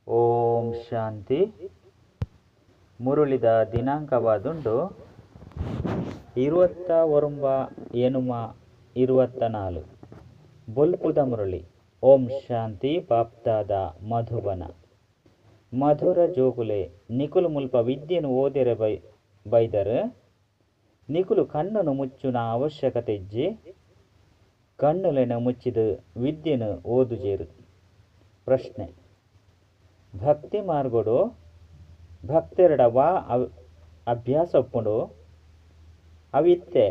ಓಂ ಶಾಂತಿ. ಮುರುಳಿದ ದಿನಾಂಕವಾದುಂಡು 29/8/24. ಬೊಲ್ಪುದ ಮುರಳಿ. ಓಂ ಶಾಂತಿ. ಬಾಪ್ದಾದ ಮಧುಬನ. ಮಧುರ ಜೋಕುಲೆ, ನಿಕುಲು ಮುಲ್ಪ ವಿದ್ಯೆನು ಓದೆರೆ ಬೈದರ್. ನಿಕುಲು ಕಣ್ಣುನು ಮುಚ್ಚುನ ಅವಶ್ಯಕತೆ ಇಜ್ಜಿ. ಕಣ್ಣುಲೆನ ಮುಚ್ಚಿದ ವಿದ್ಯೆನು ಓದುಜೇರು. ಪ್ರಶ್ನೆ: ಭಕ್ತಿ ಮಾರ್ಗಡು ಭಕ್ತರಡ ವಾ ಅಭ್ಯಾಸ ಒಪ್ಪುಂಡು ಅವಿತ್ತೆ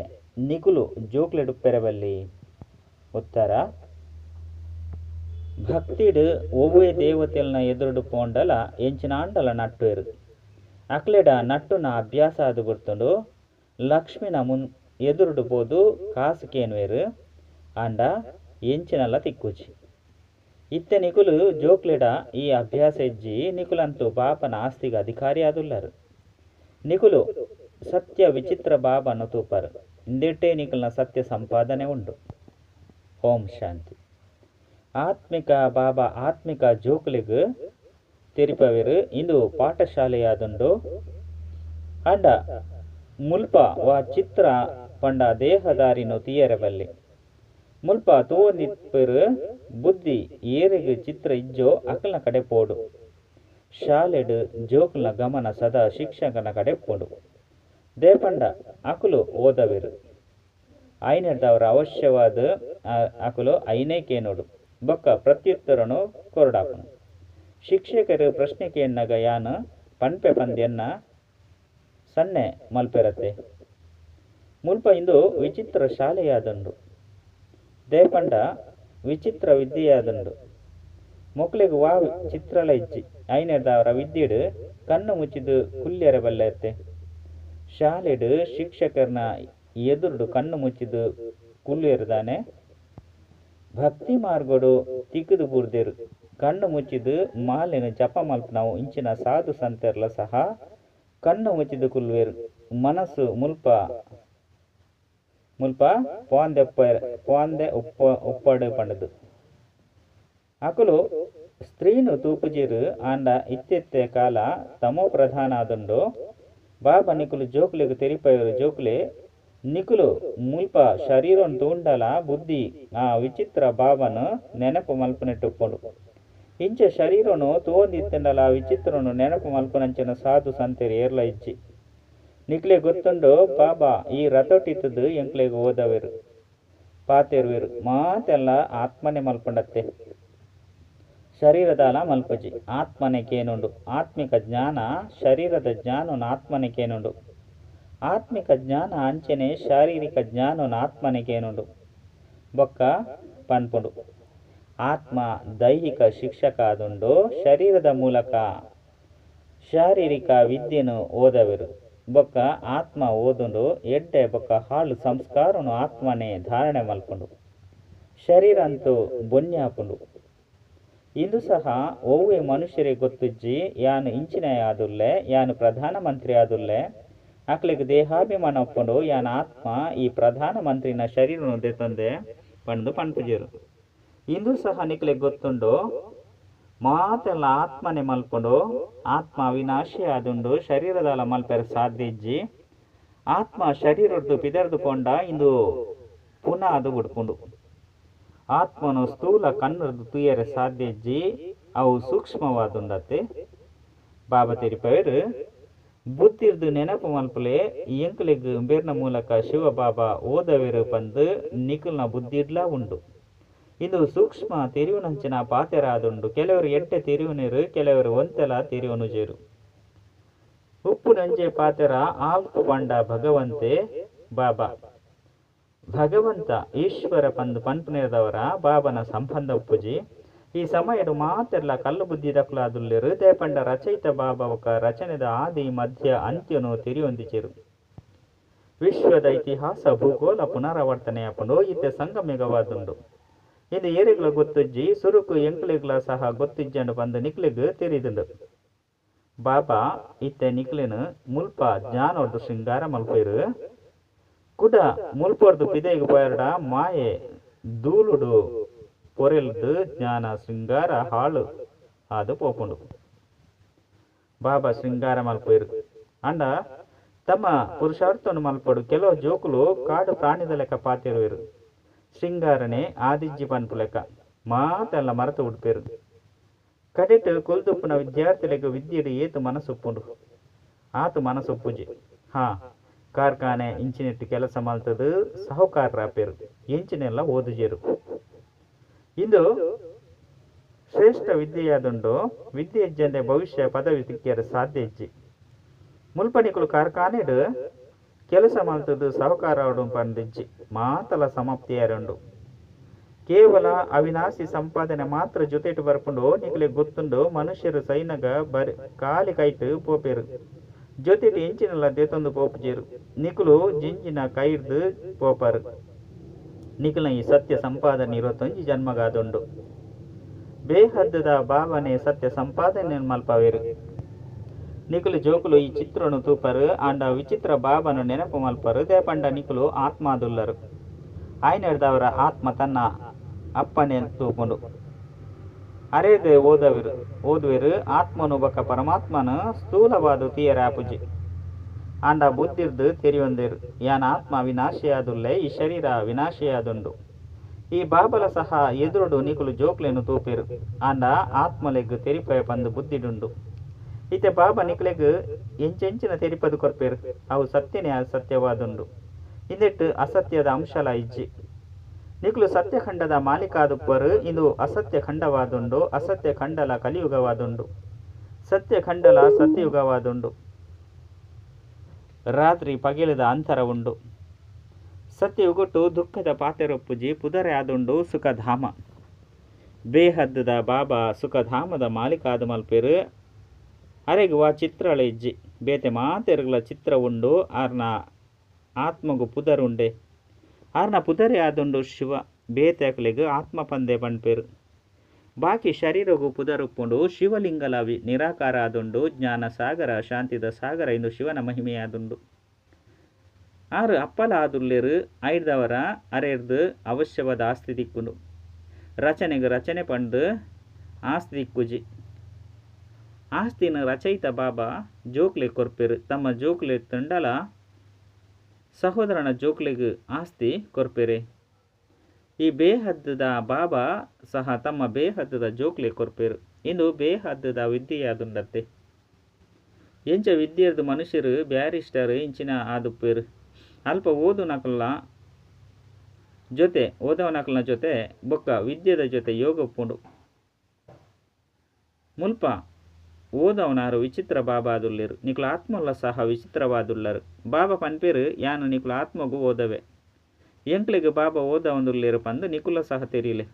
ನಿಕುಲು ಜೋಕ್ಲೆಡುಪ್ಪೆರಬಲ್ಲಿ? ಉತ್ತರ: ಭಕ್ತಿಡ್ ಒವ್ವೆ ದೇವತೆಲ್ನ ಎದುರುಡು ಪೋಂಡಲ ಎಂಚಿನಾಂಡಲ ನಟ್ಟುವೆರು. ಅಕ್ಲೆಡ ನಟ್ಟುನ ಅಭ್ಯಾಸ ಆದ್ ಬುಡ್ತುಂಡು. ಲಕ್ಷ್ಮಿನ ಎದುರುಡು ಪೋದು ಕಾಸು ಕೇನುವೆರು, ಆಂಡ ಎಂಚಿನಲ ತಿಕ್ಕುಜಿ. ಇತ್ತೆ ನಿಕುಲು ಜೋಕ್ಲೆಡ ಈ ಅಭ್ಯಾಸ ಇಜ್ಜಿ. ನಿಕುಲಂತೂ ಬಾಬನ ಆಸ್ತಿಗೆ ಅಧಿಕಾರಿ ಆದುಲ್ಲರು. ನಿಕುಲು ಸತ್ಯ ವಿಚಿತ್ರ ಬಾಬನ ತೂಪರು. ಇಂದೆಟ್ಟೇ ನಿಕುಲ್ನ ಸತ್ಯ ಸಂಪಾದನೆ ಉಂಡು. ಓಂ ಶಾಂತಿ. ಆತ್ಮಿಕ ಬಾಬಾ ಆತ್ಮಿಕ ಜೋಕುಲೆಗ್ ತೆರಿಪವೆರು ಇಂದು ಪಾಠಶಾಲೆಯಾದುಂಡು. ಆಂಡ ಮುಲ್ಪ ವಾ ಚಿತ್ರ ಪಂಡ ದೇಹದಾರಿನು ತೀಯರೆ ಬಲ್ಲಿ. ಮುಲ್ಪ ತೂವೊಂದಿಪ್ಪೆರು. ಬುದ್ಧಿ ಏರೆಗ್ ಚಿತ್ರ ಇಜ್ಜೋ ಅಕಲ್ನ ಕಡೆ ಪೋಡು. ಶಾಲೆಡ್ ಜೋಕುಲ್ನ ಗಮನ ಸದಾ ಶಿಕ್ಷಕನ ಕಡೆ ಪೋಡು. ದೇಪಂಡ ಅಕುಲು ಓದವೆರು. ಐನೆಡ್ದವರ ಅವಶ್ಯವಾದ ಅಕುಲು ಐನೇ ಕೇನೋಡು ಬೊಕ್ಕ ಪ್ರತ್ಯುತ್ತರನು ಕೊರಡಾಪುನು. ಶಿಕ್ಷಕರು ಪ್ರಶ್ನೆ ಕೇನ್ನಗ ಯಾನು ಪನ್ಪೆ ಪಂದೆನ್ನ ಸನ್ನೆ ಮಲ್ಪೆರತ್ತೆ. ಮುಲ್ಪ ಇಂದು ವಿಚಿತ್ರ ಶಾಲೆಯಾದುಂಡು. ದೇಪಂಡ ವಿಚಿತ್ರ ವಿದ್ಯೆಯಾದುಂಡು. ಮೊಕ್ಲೆಗ್ ವಾ ಚಿತ್ರಲ ಇಜ್ಜಿ. ಐನೆಡ್ದವರ ವಿದ್ಯೆಡ್ ಕಣ್ಣು ಮುಚ್ಚಿದು ಕುಲ್ಯರೆ ಬಲ್ಲೆತ್ತೆ. ಶಾಲೆಡ್ ಶಿಕ್ಷಕರ್ನ ಎದುರುಡು ಕಣ್ಣು ಮುಚ್ಚಿದು ಕುಲ್ಯರ್ದಾನೆ. ಭಕ್ತಿ ಮಾರ್ಗಡು ತಿಕ್ಕುದು ಬೂರ್ದೆರು. ಕಣ್ಣು ಮುಚ್ಚಿದು ಮಾಲೆನು ಜಪ ಮಲ್ಪನವು ಇಂಚಿನ ಸಾಧು ಸಂತೆರ್ಲ ಸಹ ಕಣ್ಣು ಮುಚ್ಚಿದು ಕುಲ್ವೇರು. ಮನಸ್ಸು ಮುಲ್ಪ ಮುಲ್ಪ ಪೋಂದೆ ಉಪ್ಪಡು ಪಂಡದು. ಅಕುಲು ಸ್ತ್ರೀನು ತೂಪುಜೀರು. ಆಂಡ ಇತ್ತೆತ್ತೆ ಕಾಲ ತಮೋ ಪ್ರಧಾನ ಆದುಂಡು. ಬಾಬಾ ನಿಕುಲು ಜೋಕುಲೆಗ್ ತೆರಿಪಯರು. ಜೋಕುಲೆ, ನಿಕುಲು ಮುಲ್ಪ ಶರೀರನ್ ತೂಂಡಲ ಬುದ್ಧಿ ಆ ವಿಚಿತ್ರ ಬಾಬನು ನೆನಪು ಮಲ್ಪನೆಟ್ಟುಪ್ಪುಂಡು. ಇಂಚ ಶರೀರನು ತೂವೊಂದಿತ್ತಂಡಲ ವಿಚಿತ್ರನು ನೆನಪು ಮಲ್ಪನಂಚಿನ ಸಾಧು ಸಂತೆರು ಏರ್ಲ ಇಜ್ಜಿ. ನಿಕ್ಲೆ ಗೊತ್ತುಂಡು ಬಾಬಾ ಈ ರಥೊಟಿತ್ತದು ಎಂಕ್ಲೆಗ್ ಓದವೆರು ಪಾತೆರುವೆರು. ಮಾತೆಲ್ಲ ಆತ್ಮನೆ ಮಲ್ಪುಂಡತ್ತೆ, ಶರೀರದಾಲ ಮಲ್ಪುಜಿ. ಆತ್ಮನೆ ಕೇನುಂಡು. ಆತ್ಮಿಕ ಜ್ಞಾನ ಶರೀರದ ಜ್ಞಾನನ ಆತ್ಮನೆ ಕೇನುಂಡು. ಆತ್ಮಿಕ ಜ್ಞಾನ ಅಂಚನೆ ಶಾರೀರಿಕ ಜ್ಞಾನನ ಆತ್ಮನೆ ಕೇನುಂಡು. ಬೊಕ್ಕ ಪನ್ಪುಂಡು. ಆತ್ಮ ದೈಹಿಕ ಶಿಕ್ಷಕ ಆದುಂಡು. ಶರೀರದ ಮೂಲಕ ಶಾರೀರಿಕ ವಿದ್ಯೆನು ಓದವೆರು. ಬೊಕ್ಕ ಆತ್ಮ ಓದುಂಡು. ಎಡ್ಡೆ ಬೊಕ್ಕ ಹಾಳು ಸಂಸ್ಕಾರನು ಆತ್ಮನೆ ಧಾರಣೆ ಮಲ್ಪುಂಡು. ಶರೀರ ಅಂತೂ ಬೊನ್ಯಾಪುಂಡು. ಇಂದು ಸಹ ಒವ್ವೆ ಮನುಷ್ಯರಿಗೆ ಗೊತ್ತುಜ್ಜಿ ಯಾನು ಇಂಚಿನ ಆದುಲ್ಲೆ, ಯಾನು ಪ್ರಧಾನಮಂತ್ರಿ ಆದುಲ್ಲೆ. ಅಕ್ಲೆಗ್ ದೇಹಾಭಿಮಾನ ಒಪ್ಪುಂಡು. ಯಾನ್ ಆತ್ಮ ಈ ಪ್ರಧಾನಮಂತ್ರಿನ ಶರೀರನು ದೆತ್ತಂದೆ ಪಂದು ಪನ್ಪುಜೆರು. ಇಂದು ಸಹ ನಿಕ್ಲೆಗ್ ಗೊತ್ತುಂಡು ಮಾತೆಲ್ಲ ಆತ್ಮನೆ ಮಲ್ಪುಂಡು. ಆತ್ಮ ಅವಿನಾಶಿ ಆದುಂಡು. ಶರೀರದಾಲ ಮಲ್ಪೆರೆ ಸಾಧ್ಯ ಇಜ್ಜಿ. ಆತ್ಮ ಶರೀರದ್ದು ಪಿದರ್ದು ಪೋಂಡ ಇಂದು ಪುನಃ ಅದು ಬುಡ್ಪುಂಡು. ಆತ್ಮನು ಸ್ಥೂಲ ಕಣ್ಣುರ್ದು ತೂಯರೆ ಸಾಧ್ಯ ಇಜ್ಜಿ. ಅವು ಸೂಕ್ಷ್ಮವಾದುಂಡತ್ತೆ. ಬಾಬಾ ತೆರಿಪವೆರು ಬುದ್ಧಿರ್ದು ನೆನಪು ಮಲ್ಪುಲೆ. ಎಂಕ್ಲೆಗ್ ಬೇರ್ನ ಮೂಲಕ ಶಿವ ಬಾಬಾ ಓದವೆರು ಪಂದು ನಿಕುಲ್ನ ಬುದ್ಧಿಡ್ಲಾ ಉಂಡು. ಇಂದು ಸೂಕ್ಷ್ಮ ತೆರಿಯುನಂಚಿನ ಪಾತೆರಾದುಂಡು. ಕೆಲವರು ಎಡ್ಡೆ ತೆರಿಯುನೇರು, ಕೆಲವರು ಒಂತೆಲ ತೆರಿಯುನುಜೆರು. ಉಪ್ಪುನಂಜೆ ಪಾತೆರ ಆಲ್ಪ್ ಪಂಡ ಭಗವಂತೆ ಬಾಬಾ. ಭಗವಂತ ಈಶ್ವರ ಪಂದು ಪನ್ಪುನೇರ್ದವರ ಬಾಬನ ಸಂಬಂಧ ಉಪ್ಪುಜಿ. ಈ ಸಮಯಡು ಮಾತೆರ್ಲ ಕಲ್ಲು ಬುದ್ಧಿ ದಕ್ಕಲಾದುಲ್ಲೆರು. ದೇಪಂಡ ರಚಯಿತ ಬಾಬಾ ಒಕ್ಕ ರಚನೆದ ಆದಿ ಮಧ್ಯ ಅಂತ್ಯನು ತೆರಿಯೊಂದಿಚೆರು. ವಿಶ್ವದ ಇತಿಹಾಸ ಭೂಗೋಳ ಪುನರಾವರ್ತನೆಯಾಪುಂಡು. ಇತ್ತೆ ಸಂಗಮಿಗವಾದುಂಡು. ಇದು ಏರೆಗ್ಲ ಗೊತ್ತುಜ್ಜಿ. ಸುರುಕು ಎಂಕ್ಲೆಗ್ಲ ಸಹ ಗೊತ್ತಿಜ್ಜಂಡು ಪಂದು ನಿಕ್ಲೆಗ್ ತೆರಿದುಂಡು. ಬಾಬಾ ಇತ್ತೆ ನಿಕ್ಲೆನು ಮುಲ್ಪ ಜ್ಞಾನೊರ್ದು ಶೃಂಗಾರ ಮಲ್ಪೆರು. ಕುಡ ಮುಲ್ಪೊರ್ದು ಪಿದೈಗ್ ಪೋಯರ್ಡ ಮಾಯೆ ಧೂಳುಡು ಪೊರೆಲ್ದು ಜ್ಞಾನ ಶೃಂಗಾರ ಹಾಳು ಆದು ಪೋಪುಂಡು. ಬಾಬಾ ಶೃಂಗಾರ ಮಲ್ಪೇರು. ಅಂಡ ತಮ್ಮ ಪುರುಷಾರ್ಥವನ್ನು ಮಲ್ಪಡು ಕೆಲವು ಜೋಕುಲು ಕಾಡು ಪ್ರಾಣಿದ ಲೆಕ್ಕ ಪಾತಿರುವೆರು. ಶೃಂಗಾರನೆ ಆದಿಜ್ಜಿ ಪನ್ಪು ಲೆಕ್ಕ ಮಾತೆಲ್ಲ ಮರತು ಉಡ್ಪೇರು. ಕಡೆಟ್ ಕುಲ್ದುಪ್ಪುನ ವಿದ್ಯಾರ್ಥಿಲೆಗ್ ವಿದ್ಯೆಡ್ ಏತು ಮನಸ್ಸುಪ್ಪುಂಡು ಆತು ಮನಸ್ಸುಪ್ಪುಜಿ. ಹಾ ಕಾರ್ಖಾನೆ ಇಂಚಿನೆಟ್ಟು ಕೆಲಸ ಮಲ್ತದು ಸಾಹುಕಾರರಾಪೇರು, ಎಂಚಿನೆಲ್ಲ ಓದುಜೇರು. ಇಂದು ಶ್ರೇಷ್ಠ ವಿದ್ಯೆಯಾದುಂಡು. ವಿದ್ಯೆ ಇಜ್ಜಂದೆ ಭವಿಷ್ಯ ಪದವಿ ತಿಕ್ಕಿಯರೆ ಸಾಧ್ಯ ಇಜ್ಜಿ. ಮುಲ್ಪಣಿಕುಲು ಕಾರ್ಖಾನೆಡ್ ಕೆಲಸ ಮಲ್ತದು ಸಾಹುಕಾರವಡು ಪಂದಿಜ್ಜಿ, ಮಾತಲ ಸಮಾಪ್ತಿಯಾರುಂಡು. ಕೇವಲ ಅವಿನಾಶಿ ಸಂಪಾದನೆ ಮಾತ್ರ ಜೊತೆಟು ಬರ್ಪುಂಡು. ನಿಕಲೆ ಗೊತ್ತುಂಡು, ಮನುಷ್ಯರು ಸೈನಗ ಬರಿ ಕಾಲಿ ಕೈಟ್ ಪೋಪೇರು, ಜೊತೆಟು ಎಂಚಿನಲ್ಲ ದೇತೊಂದು ಪೋಪುಜೇರು. ನಿಕುಲು ಜಿಂಜಿನ ಕೈರ್ದು ಪೋಪರು. ನಿಕುಲ ಈ ಸತ್ಯ ಸಂಪಾದನೆ 21 ಜನ್ಮಗಾದುಂಡು. ಬೇಹದ್ದದ ಭಾವನೆ ಸತ್ಯ ಸಂಪಾದನೆ ಮಲ್ಪವೇರು. ನಿಕುಲು ಜೋಕುಲು ಈ ಚಿತ್ರನು ತೂಪರು, ಆಂಡ ವಿಚಿತ್ರ ಬಾಬನು ನೆನಪು ಮಲ್ಪರು. ದೇಪಂಡ ನಿಕುಲು ಆತ್ಮಾದುಲ್ಲರು. ಆಯ್ನೆಡ್ದವರ ಆತ್ಮ ತನ್ನ ಅಪ್ಪಣೆ ತೂಪುಂಡು. ಅರೇದೆ ಓದವಿರು ಓದುವೆರು. ಆತ್ಮನು ಬೊಕ್ಕ ಪರಮಾತ್ಮನು ಸ್ಥೂಲವಾದ ತೀಯರ ಆಪುಜಿ. ಆಂಡ ಬುದ್ಧಿರ್ದು ತೆರಿಯೊಂದೇರು, ಯಾನ್ ಆತ್ಮ ವಿನಾಶಿಯಾದುಲ್ಲೆ, ಈ ಶರೀರ ವಿನಾಶಿಯಾದುಂಡು. ಈ ಬಾಬಲ ಸಹ ಎದುರುಡು ನಿಕುಲು ಜೋಕ್ಲೆನು ತೂಪೇರು, ಆಂಡ ಆತ್ಮಲೆಗ್ ತೆರಿಪಾಯ ಪಂದು ಬುದ್ಧಿಡುಂಡು. ಇತ್ತೆ ಬಾಬಾ ನಿಕಲೆಗ್ ಎಂಚೆಂಚಿನ ತೆರಿಪದು ಕೊರ್ಪೇರು, ಅವು ಸತ್ಯನೇ ಸತ್ಯವಾದುಂಡು. ಇಂದೆಟ್ಟು ಅಸತ್ಯದ ಅಂಶಲ ಇಜ್ಜಿ. ನಿಕುಲು ಸತ್ಯಖಂಡದ ಮಾಲೀಕಾದುಪ್ಪರು. ಇಂದು ಅಸತ್ಯಖಂಡವಾದುಂಡು. ಅಸತ್ಯಖಂಡಲ ಕಲಿಯುಗವಾದುಂಡು, ಸತ್ಯಖಂಡಲ ಸತ್ಯಯುಗವಾದುಂಡು. ರಾತ್ರಿ ಪಗೆಲದ ಅಂತರ ಉಂಡು. ಸತ್ಯಯುಗಟ್ಟು ದುಃಖದ ಪಾತೆರೊಪ್ಪುಜಿ, ಪುದರೆ ಆದುಂಡು ಸುಖಧಾಮ. ಬೇಹದ್ದದ ಬಾಬಾ ಸುಖಧಾಮದ ಮಾಲೀಕಾದು ಮಲ್ಪೇರು. ಅರೆಗ್ ವಾ ಚಿತ್ರಳ ಇಜ್ಜಿ, ಬೇತೆ ಮಾತೆರುಗಳ ಚಿತ್ರ ಉಂಡು. ಆರ್ನ ಆತ್ಮಗು ಪುದರುಂಡೆ, ಆರ್ನ ಪುದರೆ ಆದುಂಡು ಶಿವ. ಬೇತೆ ಅಕ್ಲೆಗ್ ಆತ್ಮ ಪಂದೆ ಪಣ್ಪೇರು. ಬಾಕಿ ಶರೀರಗು ಪುದರುಪ್ಪುಂಡು. ಶಿವಲಿಂಗಲ ನಿರಾಕಾರ ಆದುಂಡು. ಜ್ಞಾನ ಸಾಗರ, ಶಾಂತಿದ ಸಾಗರ ಇಂದು ಶಿವನ ಮಹಿಮೆಯಾದುಂಡು. ಆರು ಅಪ್ಪಲ ಆದುಲ್ಲೇರು. ಐಡ್ದವರ ಅರೆರ್ದು ಅವಶ್ಯವಾದ ಆಸ್ತಿ ದಿಕ್ಕುಂಡು. ರಚನೆಗೆ ರಚನೆ ಪಂಡು ಆಸ್ತಿ ದಿಕ್ಕುಜಿ. ಆಸ್ತಿನ ರಚಯಿತ ಬಾಬಾ ಜೋಕ್ಲೆ ಕೊರ್ಪೇರು. ತಮ್ಮ ಜೋಕ್ಲೆ ತಂಡಲ ಸಹೋದರನ ಜೋಕ್ಲೆಗ್ ಆಸ್ತಿ ಕೊರ್ಪೇರೆ. ಈ ಬೇಹದ್ದದ ಬಾಬಾ ಸಹ ತಮ್ಮ ಬೇಹದ್ದದ ಜೋಕ್ಲೆ ಕೊರ್ಪೇರು. ಇಂದು ಬೇಹದ್ದದ ವಿದ್ಯೆಯಾದುಂಡತ್ತೆ. ಎಂಚ ವಿದ್ಯೆರ್ದು ಮನುಷ್ಯರು ಬ್ಯಾರಿಸ್ಟರ್ ಇಂಚಿನ ಆದುಪ್ಪೇರು. ಅಲ್ಪ ಓದುನಕಲ್ನ ಜೊತೆ ಓದವನಕಲ್ನ ಜೊತೆ ಬೊಕ್ಕ ವಿದ್ಯೆದ ಜೊತೆ ಯೋಗ ಉಪ್ಪುಂಡು. ಮುಲ್ಪ ಓದವನಾರು ವಿಚಿತ್ರ ಬಾಬಾದುಲ್ಲೇರು. ನಿಕುಲು ಆತ್ಮಲ್ಲ ಸಹ ವಿಚಿತ್ರವಾದುಲ್ಲರು. ಬಾಬಾ ಪನ್ಪೇರು, ಯಾನು ನಿಕುಲು ಆತ್ಮಗು ಓದವೆ, ಎಂಕ್ಲೆಗ್ ಬಾಬಾ ಓದವಂದುಲ್ಲೇರು ಪಂದು ನಿಕುಲ ಸಹ ತೆರಿಲೆ.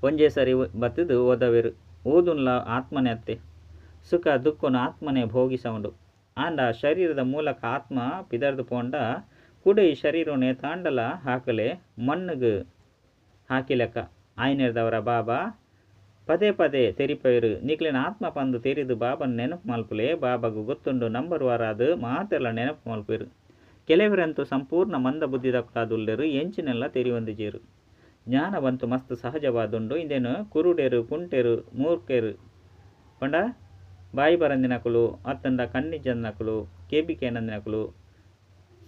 ಒಂಜೇ ಸರಿ ಬತ್ತದು ಓದವೇರು. ಓದುನ್ಲ ಆತ್ಮನೆ ಅತ್ತೆ. ಸುಖ ದುಃಖನು ಆತ್ಮನೆ ಭೋಗಿಸವುಂಡು. ಆಂಡ ಶರೀರದ ಮೂಲಕ ಆತ್ಮ ಪಿದರ್ದು ಪೋಂಡ ಕುಡೆ ಈ ಶರೀರನೆ ತಾಂಡಲ ಹಾಕಲೆ, ಮಣ್ಣುಗು ಹಾಕಿಲೆಕ್ಕ. ಆಯ್ನೆರ್ದವರ ಬಾಬಾ ಪದೇ ಪದೇ ತೆರಿಪೇರು, ನಿಕ್ಲೆನ ಆತ್ಮ ಪಂದು ತೆರಿದು ಬಾಬನ ನೆನಪು ಮಲ್ಪುಲೆ. ಬಾಬಾಗು ಗೊತ್ತುಂಡು ನಂಬರ್ ವಾರಾದು ಮಾತೆಲ್ಲ ನೆನಪು ಮಲ್ಪೇರು. ಕೆಲವರಂತೂ ಸಂಪೂರ್ಣ ಮಂದ ಬುದ್ಧಿದಕ್ಕಲಾದುಲ್ಲೇರು, ಎಂಚಿನೆಲ್ಲ ತೆರಿಯೊಂದಿಜೇರು. ಜ್ಞಾನವಂತು ಮಸ್ತ್ ಸಹಜವಾದುಂಡು. ಇಂದೇನು ಕುರುಡೇರು, ಕುಂಟೆರು, ಮೂರ್ಖೆರು ಪಂಡ ಬಾಯಿ ಬರಂದಿನಕುಲು ಅತ್ತಂಡ ಕಣ್ಣಿಜನ್ನಕುಲು, ಕೇಬಿಕೇನಂದಿನಕುಲು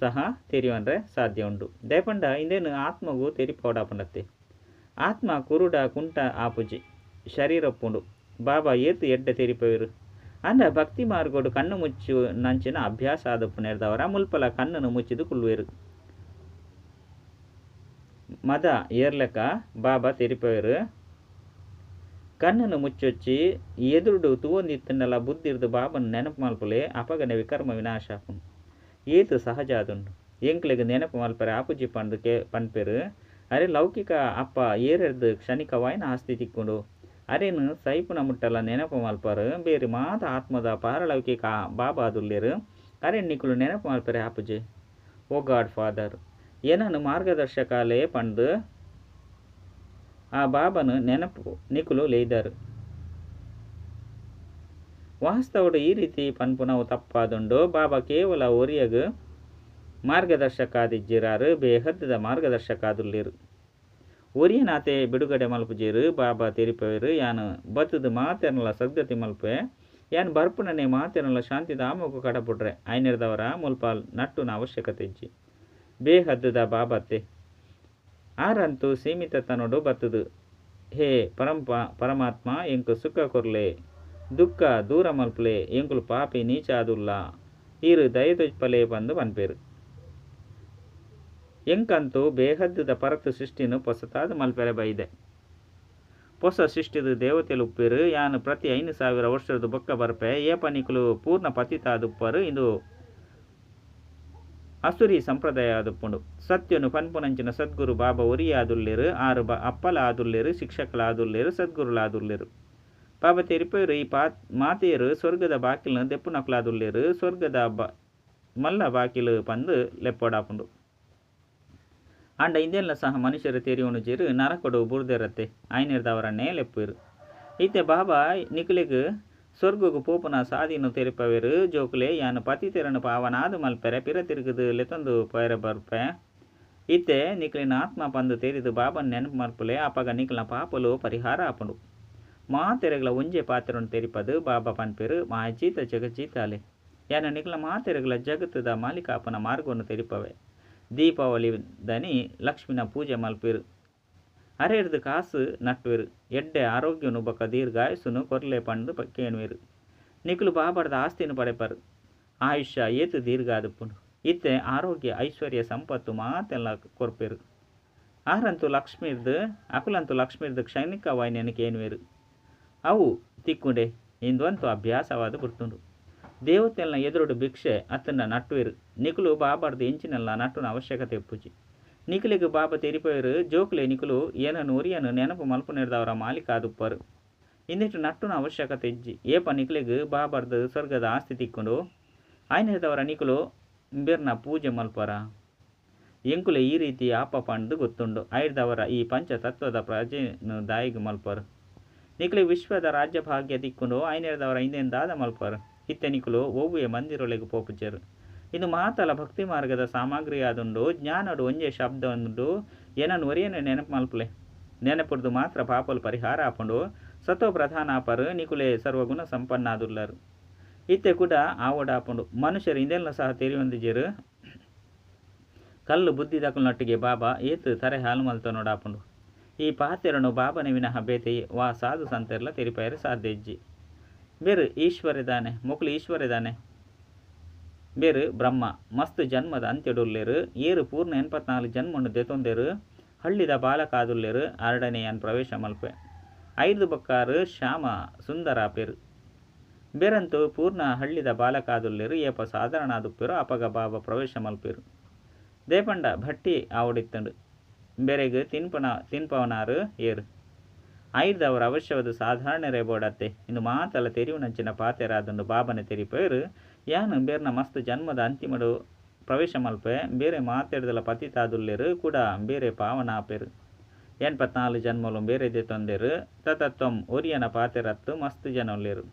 ಸಹ ತೆರಿಯೊಂಡ್ರೆ ಸಾಧ್ಯ ಉಂಡು. ದಯಪಂಡ ಇಂದೇನು ಆತ್ಮಗೂ ತೆರಿಪೋಡಾಪುಂಡತ್ತೆ. ಆತ್ಮ ಕುರುಡ ಕುಂಟ ಆಪುಜಿ, ಶರೀರಪ್ಪುಂಡು. ಬಾಬಾ ಏತು ಎಡ್ಡೆ ತೆರಿಪೇರು. ಅಂಡ ಭಕ್ತಿ ಮಾರ್ಗೋಡು ಕಣ್ಣು ಮುಚ್ಚು ನಂಚಿನ ಅಭ್ಯಾಸ ಆದಪ್ಪು ನೆರೆದವರ ಮುಲ್ಪಲ ಕಣ್ಣನ್ನು ಮುಚ್ಚಿದು ಕುಳ್ಳುವೆರು. ಮದ ಏರ್ಲೆಕ್ಕ ಬಾಬಾ ತೆರಿಪೇರು. ಕಣ್ಣನ್ನು ಮುಚ್ಚೊಚ್ಚಿ ಎದುರುಡು ತೂವೊಂದಿತ್ತಂಡಲ ಬುದ್ಧಿರ್ದು ಬಾಬನ ನೆನಪು ಮಲ್ಪುಲೆ. ಅಪಗನೆ ವಿಕರ್ಮ ವಿನಾಶ ಆಪುಂಡು. ಏತು ಸಹಜ ಆದುಂಡು. ಎಂಕ್ಲೆಗ್ ನೆನಪು ಮಲ್ಪರೆ ಆಪುಜಿ ಪಂದು ಪನ್ಪೇರು. ಅರೆ ಲೌಕಿಕ ಅಪ್ಪ ಏರೆರ್ದು ಕ್ಷಣಿಕವಾಯಿನ ಆಸ್ತಿ ತಿಕ್ಕುಂಡು. ಅರೇನು ಸೈಪುನ ಮುಟ್ಟಲ ನೆನಪು ಮಲ್ಪರು. ಬೇರೆ ಮಾತ ಆತ್ಮದ ಪಾರಲೌಕಿಕ ಬಾಬಾದುಲ್ಲೇರು. ಅರೆ ನಿಕುಲು ನೆನಪು ಮಲ್ಪರೆ ಆಪುಜಿ. ಓ ಗಾಡ್ ಫಾದರ್, ಏನನ್ನು ಮಾರ್ಗದರ್ಶಕಾಲೇ ಪಂದು ಆ ಬಾಬನು ನೆನಪು ನಿಕುಲು ಲೇಯ್ದರು. ವಾಸ್ತವಡು ಈ ರೀತಿ ಪನ್ಪುನವು ತಪ್ಪಾದುಂಡು. ಬಾಬಾ ಕೇವಲ ಒರಿಯಗ್ ಮಾರ್ಗದರ್ಶಕಾದಿಜ್ಜಿರಾರು, ಬೇಹದ್ದದ ಮಾರ್ಗದರ್ಶಕಾದುಲ್ಲೇರು. ಒರಿಯನಾತೆ ಬಿಡುಗಡೆ ಮಲ್ಪುಜೆರ್. ಬಾಬಾ ತೆರಿಪಾವೆರ್, ಯಾನ್ ಬತ್ತ್ದ್ ಮಾತೆರ್ನಲ ಸದ್ಗತಿ ಮಲ್ಪುವೆ. ಯಾನ್ ಬರ್ಪುನನೇ ಮಾತೆರ್ನಲ ಶಾಂತಿಧಾಮೊಗು ಕಡಪುಡ್ರೆ. ಐನೆರ್ದವರ ಮುಲ್ಪ ನಟ್ಟುನ ಅವಶ್ಯಕತೆ ಇಜ್ಜಿ. ಬೇಹದ್ದುದ ಬಾಬಾತೆ. ಆರಂತೂ ಸೀಮಿತತನೊಡು ಬತ್ತ್ದ್ ಹೇ ಪರಮ ಪರಮಾತ್ಮ ಎಂಕ್ ಸುಖ ಕೊರ್ಲೆ, ದುಃಖ ದೂರ ಮಲ್ಪುಲೆ, ಎಂಕುಲು ಪಾಪಿ ನೀಚ ಆದುಲ್ಲ, ಈರ್ ದಯೆ ತೋಜಿಪಾಲೆ ಪಂದ್ ಪನ್ಪೆರ್. ಎಂಕಂತೂ ಬೇಹದ್ದುದ ಪರತ್ ಸೃಷ್ಟಿನ್ ಪೊಸತಾದ್ ಮಲ್ಪೆರೆ ಬೈದೆ. ಪೊಸ ಸೃಷ್ಟಿದ ದೇವತೆಲು ಉಪ್ಪೆರ್. ಯಾನ್ ಪ್ರತಿ 5000 ವರ್ಷರ್ದ್ ಬೊಕ್ಕ ಬರ್ಪೆ. ಏಪ ನಿಕುಲು ಪೂರ್ಣ ಪತಿತ ಆದುಪ್ಪರ್. ಇಂದು ಅಸುರಿ ಸಂಪ್ರದಾಯ ಆದುಪ್ಪುಂಡು. ಸತ್ಯೊನು ಪನ್ಪುನಂಚಿನ ಸದ್ಗುರು ಬಾಬಾ ಒರಿಯೇ ಆದುಲ್ಲೆರ್. ಆರ್ ಅಪ್ಪಲ ಆದುಲ್ಲೆರ್, ಶಿಕ್ಷಕಲ ಆದುಲ್ಲೆರ್, ಸದ್ಗುರುಲ ಆದುಲ್ಲೆರ್. ಬಾಬಾ ತೆರಿಪಾವೆರ್ ಈ ಮಾತೆಯೆರ್ ಸ್ವರ್ಗದ ಬಾಕಿಲ್ನ್ ದೆಪ್ಪುನಕುಲಾದುಲ್ಲೆರ್. ಸ್ವರ್ಗದ ಮಲ್ಲ ಬಾಕಿಲ್ ಪಂದ್ ಲೆಪ್ಪೊಡಾಪುಂಡು. ಆಂಡ ಇಂದೆನ್ಲ ಸಹ ಮನುಷ್ಯರು ತೆರಿಯೊಣುಜೆರ್. ನರಕೊಡು ಬುಡ್ದೆರತ್ತೆ ಐನೆರ್ದವರನ್ನೇ ಲೆಪ್ಪುವೆರ್. ಇತ್ತೆ ಬಾಬಾ ನಿಕುಲೆಗ್ ಸ್ವರ್ಗಗ್ ಪೋಪುನ ಸಾದಿನ್ ತೆರಿಪಾವೆರ್. ಜೋಕುಲೆ ಯಾನ್ ಪತಿತೆರನ್ ಪಾವನಾದ್ ಮಲ್ಪೆರೆ ಪಿರ ತಿರುಗುದು ಲೆತೊಂದು ಪೋಯೆರೆ ಬರ್ಪೆ. ಇತ್ತೆ ನಿಕುಲೆನ ಆತ್ಮ ಪಂದ್ ತೆರಿದು ಬಾಬನ್ ನೆನಪು ಮಲ್ಪುಲೆ. ಅಪಗ ನಿಕಲ್ನ ಪಾಪಲು ಪರಿಹಾರ ಆಪುಂಡು. ಮಾತೆರೆಗ್ಲ ಒಂಜೇ ಪಾತ್ರನ್ ತೆರಿಪದು ಬಾಬಾ ಪನ್ಪೆರ್, ಮಾಯಜೀತ ಜಗಜ್ಜೀತಾಲೆ. ಯಾನ್ ನಿಕಲ್ನ ಮಾತೆರೆಗ್ಲ ಜಗತ್ತುದ ಮಾಲೀಕಾಪುನ ಮಾರ್ಗವನ್ನು ತೆರಿಪವೆ. ದೀಪಾವಳಿ ದನಿ ಲಕ್ಷ್ಮಿನ ಪೂಜೆ ಮಲ್ಪೆರ್. ಅರೆರ್ದ್ ಕಾಸು ನಟ್ಟುವೆರ್. ಎಡ್ಡೆ ಆರೋಗ್ಯನು ಬೊಕ್ಕ ದೀರ್ಘಾಯುಸುನು ಕೊರ್ಲೆ ಪಂದ್ ಕೇನುವೆರ್. ನಿಕುಲು ಬಾಬಾರ್ದ ಆಸ್ತಿನ ಪಡೆಪರ್. ಆಯುಷ್ಯ ಏತ್ ದೀರ್ಘ ಆದುಪ್ಪುಂಡು. ಇತ್ತೆ ಆರೋಗ್ಯ ಐಶ್ವರ್ಯ ಸಂಪತ್ತು ಮಾತೆಲ್ಲ ಕೊರ್ಪೆರ್. ಆರಂತೂ ಲಕ್ಷ್ಮೀರ್ದ್ ಅಕುಲಂತೂ ಲಕ್ಷ್ಮೀರ್ದ್ ಕ್ಷಣಿಕವಾಯಿನ ಕೇನುವೆರ್. ಅವು ತಿಕ್ಕುಂಡೆ ಇಂದು ಅಭ್ಯಾಸವಾದ ಬುಡ್ತುಂಡು. ದೇವತೆಲ್ನ ಎದುರುಡು ಭಿಕ್ಷೆ ಅತ್ತಂಡ ನಟ್ಟುವೆರ್. ನಿಕುಲು ಬಾಬಾರ್ದ ಎಂಚಿನೆಲ್ಲ ನಟ್ಟುನ ಅವಶ್ಯಕತೆ ಇಪ್ಪುಜಿ. ನಿಕುಲೆಗ್ ಬಾಬಾ ತೆರಿಪಾವೆರ್, ಜೋಕುಲೆ ನಿಕುಲು ಏನನ್ ಒರಿಯನ್ ನೆನಪು ಮಲ್ಪುನೆರ್ದವರ ಮಾಲೀಕ ಆದುಪ್ಪರ್. ಇಂದೆಟ್ ನಟ್ಟುನ ಅವಶ್ಯಕತೆ ಇಜ್ಜಿ. ಏಪ ನಿಕುಲೆಗ್ ಬಾಬಾರ್ದ ಸ್ವರ್ಗದ ಆಸ್ತಿ ತಿಕ್ಕುಂಡು ಐನೆರ್ದವರ ನಿಕುಲು ಬೇರ್ನ ಪೂಜೆ ಮಲ್ಪರ. ಎಂಕುಲೆ ಈ ರೀತಿ ಆಪ ಪಂದ್ ಗೊತ್ತುಂಡು. ಐರ್ದವರ ಈ ಪಂಚತತ್ವದ ಪ್ರಜೆನ್ ದಾಯಿಗ್ ಮಲ್ಪರ್. ನಿಕುಲೆ ವಿಶ್ವದ ರಾಜ್ಯ ಭಾಗ್ಯ ತಿಕ್ಕುಂಡು ಐನೆರ್ದವರ ಇಂದೆನ್ ದಾದ ಮಲ್ಪರ್. ಇತ್ತೆ ನಿಕುಲು ಒವ್ವೆ ಮಂದಿರೊಲೆಗ್ ಪೋಪುಜೆರ್. ಇಂದು ಮಾತಲ ಭಕ್ತಿ ಮಾರ್ಗದ ಸಾಮಗ್ರಿ ಆದುಂಡು. ಜ್ಞಾನಡು ಒಂಜೇ ಶಬ್ದ ಉಂಡು. ಏನನ್ ಒರಿಯನೆ ನೆನಪು ಮಲ್ಪುಲೆ. ನೆನಪುರ್ದು ಮಾತ್ರ ಪಾಪಲು ಪರಿಹಾರ ಆಪುಂಡು. ಸತೋ ಪ್ರಧಾನ ಆಪರ್. ನಿಕುಲೆ ಸರ್ವಗುಣ ಸಂಪನ್ನಾದುಲ್ಲರ್. ಇತ್ತೆ ಕೂಡ ಆವೊಡಾಪುಂಡು. ಮನುಷ್ಯರು ಇಂದೆಲ್ಲ ಸಹ ತೆರಿಯೊಂದಿಜೆರ್. ಕಲ್ಲು ಬುದ್ಧಿದಕುಲ್ನೊಟ್ಟಿಗೆ ಬಾಬಾ ಏತ್ ತರೆ ಹಾಲು ಮಲ್ತೊನೊಡಾಪುಂಡು. ಈ ಪಾತೆರನು ಬಾಬನ ವಿನಃ ಬೇತೆ ವಾ ಸಾಧು ಸಂತೆರ್ಲ ತೆರಿಪಾಯೆರೆ ಸಾಧ್ಯ ಇಜ್ಜಿ. ಬೇರು ಈಶ್ವರದಾನೆ, ಮೊಕುಲು ಈಶ್ವರದಾನೆ. ಬೇರು ಬ್ರಹ್ಮ ಮಸ್ತ್ ಜನ್ಮದ ಅಂತ್ಯಡುಲ್ಲೆರ್. ಏರು ಪೂರ್ಣ 84 ಜನ್ಮನು ದೆತೊಂದೆರ್. ಹಳ್ಳಿದ ಬಾಲಕಾದುಲ್ಲೆರ್. ಆರಡನೆಯನ್ ಪ್ರವೇಶ ಮಲ್ಪೆ. ಐರ್ದ್ ಬೊಕ್ಕಾರು ಶ್ಯಾಮ ಸುಂದರಾಪೆರ್. ಬೇರಂತೂ ಪೂರ್ಣ ಹಳ್ಳಿದ ಬಾಲಕಾದುಲ್ಲೆರ್. ಏಪ ಸಾಧಾರಣ ಆದುಪ್ಪೆರು ಅಪಗ ಬಾಬಾ ಪ್ರವೇಶ ಮಲ್ಪೆರು. ದೇಪಂಡ ಭಟ್ಟಿ ಆವೊಡಿತ್ತುಂಡು. ಬೇರೆಗ್ ತಿನ್ಪವನಾರು ಏರು. ಐರ್ದವರ ಅವಶ್ಯವಾದ ಸಾಧಾರಣರೇ ಬೋಡತ್ತೆ. ಇಂದು ಮಾತಲ ತೆರಿಯುನಂಚಿನ ಪಾತೆರಾದುಂಡು. ಬಾಬನೆ ತೆರಿಪೆರ್. ಯಾನ್ ಬೇರ್ನ ಮಸ್ತ್ ಜನ್ಮದ ಅಂತಿಮಡು ಪ್ರವೇಶ ಮಲ್ಪೆ. ಬೇರೆ ಮಾತೆರ್ದಲ ಪತಿತಾದುಲ್ಲೆರ್ ಕೂಡ ಬೇರೆ ಪಾವನ ಆಪೆರ್. 84 ಜನ್ಮಲು ಬೇರೆ ದೆತೊಂದೆರ್. ತತತ್ವಂ ಒರಿಯನ ಪಾತೆರತ್ತು ಮಸ್ತ್ ಜನ ಉಲ್ಲೆರ್.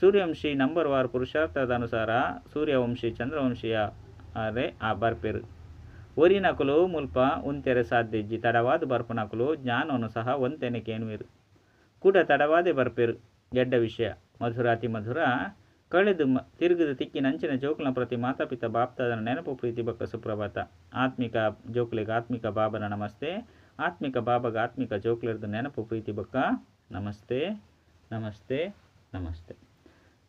ಸೂರ್ಯವಂಶಿ ನಂಬರ್ ವಾರ್ ಪುರುಷಾರ್ಥದ ಅನುಸಾರ ಸೂರ್ಯವಂಶಿ ಚಂದ್ರವಂಶಿಯ ಅರೆ ಆ ಬರ್ಪೆರ್. ಒರಿನಕುಲು ಮುಲ್ಪ ಉಂತೆರೆ ಸಾಧ್ಯ ಇಜ್ಜಿ. ತಡವಾದ ಬರ್ಪುನಕುಲು ಜ್ಞಾನವನ್ನು ಸಹ ಒಂತೆನೆ ಕೇನುವೆರ್. ಕೂಡ ತಡವಾದೇ ಬರ್ಪೆರ್. ಎಡ್ಡ ವಿಷಯ ಮಧುರಾತಿ ಮಧುರ ಕಳೆದು ತಿರುಗುದು ತಿಕ್ಕಿನಂಚಿನ ಜೋಕುಲ್ನ ಪ್ರತಿ ಮಾತಾಪಿತ ಬಾಪ್ತಾದನ ನೆನಪು ಪ್ರೀತಿ ಬೊಕ್ಕ ಸುಪ್ರಭಾತ. ಆತ್ಮಿಕ ಜೋಕುಲೆಗ್ ಆತ್ಮಿಕ ಬಾಬನ ನಮಸ್ತೆ. ಆತ್ಮಿಕ ಬಾಬಗ ಆತ್ಮಿಕ ಜೋಕುಲೆರ್ದ್ ನೆನಪು ಪ್ರೀತಿ ಬೊಕ್ಕ ನಮಸ್ತೆ ನಮಸ್ತೆ ನಮಸ್ತೆ.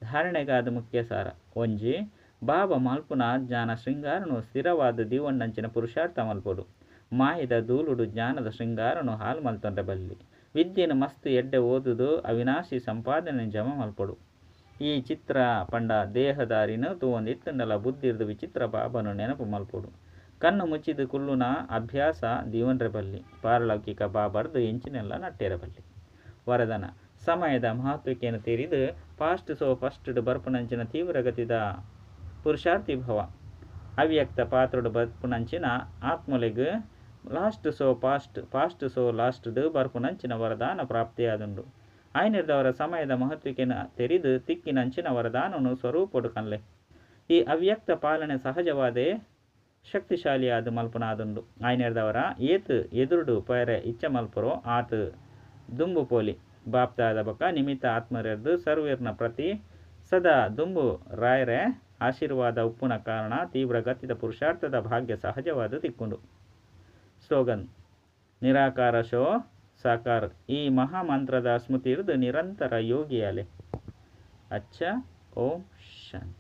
ಧಾರಣೆಗಾದ ಮುಖ್ಯ ಸಾರ. ಒಂಜಿ ಬಾಬಾ ಮಲ್ಪುನ ಜ್ಞಾನ ಶೃಂಗಾರನು ಸ್ಥಿರವಾದ ದೀವಣ್ಣಂಚಿನ ಪುರುಷಾರ್ಥ ಮಲ್ಪೊಡು. ಮಾಯದ ದೂಲುಡು ಜ್ಞಾನದ ಶೃಂಗಾರನು ಹಾಲು ಮಲ್ತೊಂಡ್ರೆ ಬಲ್ಲಿ. ವಿದ್ಯೆನು ಮಸ್ತ್ ಎಡ್ಡೆ ಓದುದು ಅವಿನಾಶಿ ಸಂಪಾದನೆ ಜಮಾ ಮಲ್ಪೊಡು. ಈ ಚಿತ್ರ ಪಂಡ ದೇಹದಾರಿನ ತೂವೊಂದಿತ್ತುಂಡಲ ಬುದ್ಧಿರ್ದ ವಿಚಿತ್ರ ಬಾಬನು ನೆನಪು ಮಲ್ಪೊಡು. ಕಣ್ಣು ಮುಚ್ಚಿದ ಕುಲ್ಲುನ ಅಭ್ಯಾಸ ದೀವನ್ರೆ ಬಲ್ಲಿ. ಪಾರಲೌಕಿಕ ಬಾಬರ್ದು ಎಂಚಿನೆಲ್ಲ ನಟ್ಟೆರೆ ಬಲ್ಲಿ. ವರದಾನ ಸಮಯದ ಮಹತ್ವಕ್ಕೇನು ತೆರಿದು ಫಾಸ್ಟ್ ಸೋ ಫಸ್ಟ್ ಬರ್ಪುನಂಚಿನ ತೀವ್ರಗತಿದ ಪುರುಷಾರ್ಥಿ ಭವ. ಅವ್ಯಕ್ತ ಪಾತ್ರಡು ಬರ್ಪುನಂಚಿನ ಆತ್ಮಲೆಗ್ last so fast, fast so last ಬರ್ಪುನಂಚಿನ ವರದಾನ ಪ್ರಾಪ್ತಿಯಾದುಂಡು. ಆಯ್ನಿರ್ದವರ ಸಮಯದ ಮಹತ್ವಕ್ಕೇನು ತೆರಿದು ತಿಕ್ಕಿನಂಚಿನ ವರದಾನನು ಸ್ವರೂಪಡು ಕನ್ಲೆ. ಈ ಅವ್ಯಕ್ತ ಪಾಲನೆ ಸಹಜವಾದೇ ಶಕ್ತಿಶಾಲಿಯಾದ್ ಮಲ್ಪುನಾದುಂಡು. ಆಯ್ನೆರ್ದಾವರ ಏತ್ ಎದುರುಡು ಪೋಯೆರೆ ಇಚ್ಛೆ ಮಲ್ಪುವರೋ ಆತ್ ದುಂಬು ಪೋಲಿ. ಬಾಪ್ದಾದ ಬೊಕ್ಕ ನಿಮಿತ್ತ ಆತ್ಮರೆರ್ದ್ ಸರ್ವೆರ್ನ ಪ್ರತಿ ಸದಾ ದುಂಬು ರಾಯೆರೆ ಆಶೀರ್ವಾದ ಉಪ್ಪುನ ಕಾರಣ ತೀವ್ರ ಗತಿದ ಪುರುಷಾರ್ಥದ ಭಾಗ್ಯ ಸಹಜವಾದ್ ತಿಕ್ಕುಂಡು. ಸ್ಲೋಗನ್, ನಿರಾಕಾರ ಶೋ ಸಾಕಾರ ಈ ಮಹಾಮಂತ್ರದ ಸ್ಮೃತಿರ್ದ್ ನಿರಂತರ ಯೋಗಿಯಾಲೆ. ಅಚ್ಚ, ಓಂ ಶಾಂತಿ.